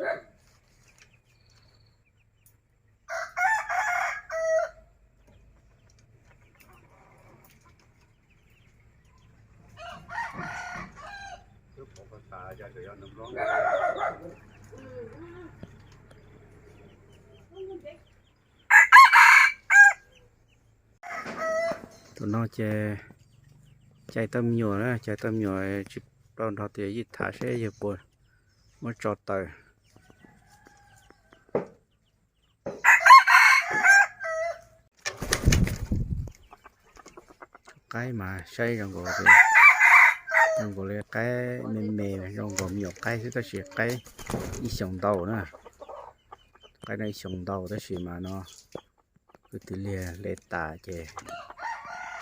Tus no ces cais tau me nyuam na, cais tau me nyuam tsis tau nrog tias yij tham seb yawg puas muab tso tawm. Qaib mas saib zoo nkaus, zoo nkaus li qaib me me, zoo nkaus me nyuam qaib xwb tab sis qaib ib xyoos ntau na. Qaib no ib xyoos ntau tab sis mas no kwv tij liag le tas ces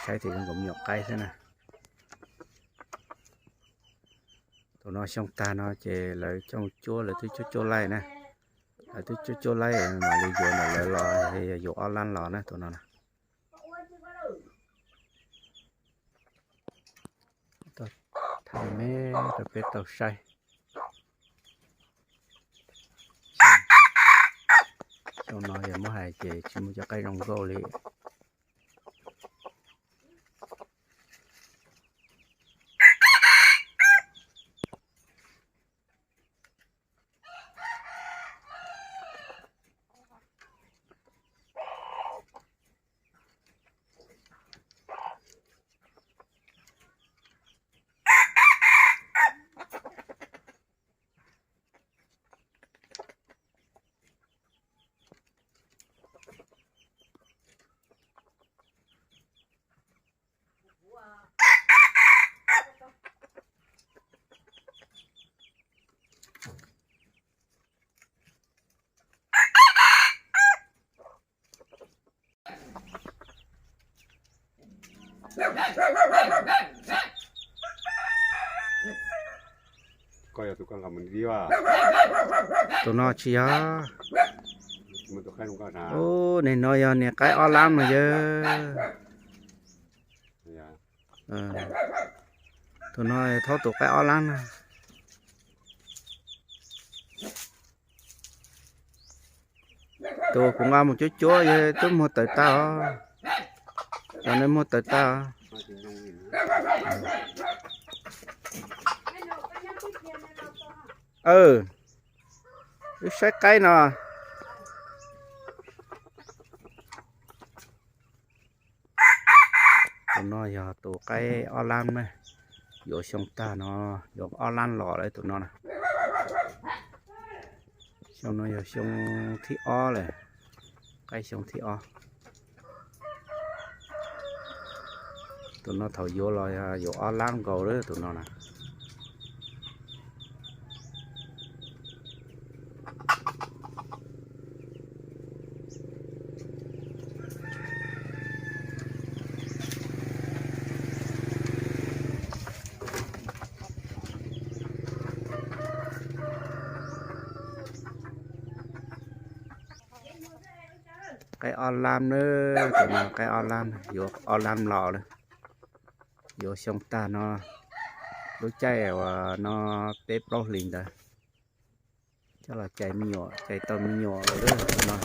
saib tias zoo nkaus me nyuam qaib xwb na. Tus no xyoo tag no ces lawv coj cuab, lawv twb cuab cuab laij na. Lawv twb cuab cuab laij mam li yuav ntawm lawv los, yog yuav ob lab los na tus no na. Tham me rau peb tau saib. Xyoo no yog muab hais ces tsis muaj cov qaib zoo nkauj li. Tus no tsis yog. Ub, niag no yog niag qaib ob lab no yog. Tus no thaub tus qaib ob lab na. Tus kuv nqa mus cuab cuab yog twb muag tawm tag os. Cov no muag tawm tag os. Wb saib qaib no. Tus no yog tus qaib ob lab na, yuav xyoo tag no, yuav ob lab los lawm tus no na. Xyoo no yog xyoo thib ob lawm, qaib xyoo thib ob. Tus no thaum yuav los yog yuav ob lab nkaus lawm tus no na. Qaib ob lab na, tus no qaib ob lab, yuav ob lab los lawm. Yuav xyoo tag no, lub caij uas no peb plaub hlis ntawd, coj los cais me nyuam, cais tau me nyuam lawm tus no.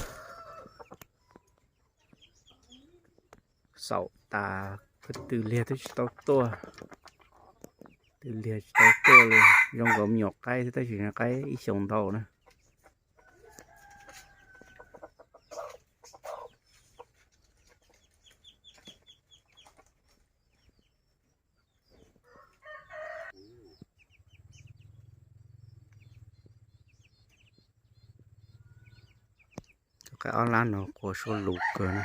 Xaum tas, kwv tij liag twb tsis tau tuaj, kwv tij liag tsis tau tuaj li, zoo nkaus me nyuam qaib xwb tab sis qaib ib xyoos ntau na. Tus qaib ob lab no qua suab luv kawg na,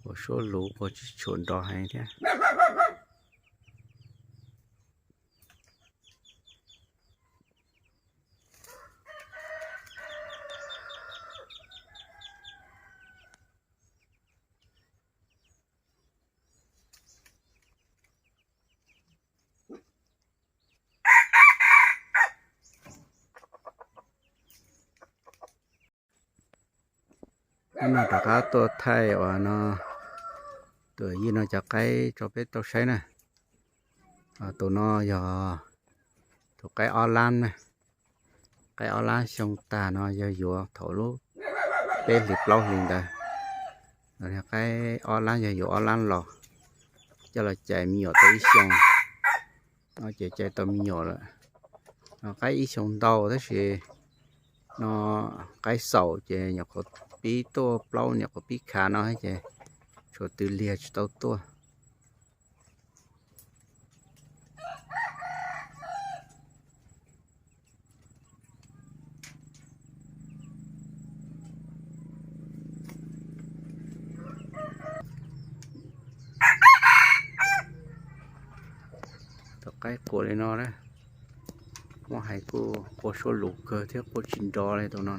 qua suab luv qua tsis tshua nrov heev thiab. Hnub no rov qab tuaj thaij uas no tus yij no cov qaib tso peb tau saib na. Tus no yog tus qaib ob lab na, Qaib ob lab xyoo tag no yog yuav thaum lub peb hlis plaub hlis ntawd. Qaib ob lab yog yuav ob lab los, coj los cais me nyuam tau ib xyoo, no ces cais tau me nyuam lawm. No qaib ib xyoo ntau tab sis no qaib xaum ces nyuam qhuav pib tuaj plaub, nyuam qhuav pib khav no ces tshuav tw liag tsis tau tuaj. Tus qaib quas li no na, muab hais kuj quas suab lus kawg thiab quas tsis nrov li tus no.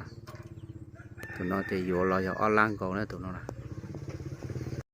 Tus no ces yuav los yog ob lab nkaus na tus no.